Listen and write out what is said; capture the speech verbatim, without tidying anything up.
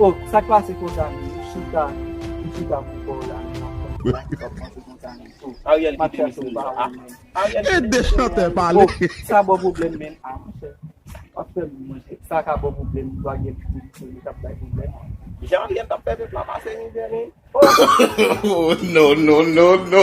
Oh, sa k pase konsa menm? M chita, m chita pou kò w la menm, ap konn sa k ap pase konsa menm. Oh, Ariel m ap kite chèche w misye pa la. wè menm. Ariel Ede kite misye chantè la. pale. Oh, sa bon pwoblèm menm, ah, monchè. W ap fè m manje. Sa ka bon pwoblèm, m dwa gen pwoblèm, m t ap bay pwoblèm. Jan Ariel t ap fè pèp la pase mizè menm. Oh, no, no, no, no.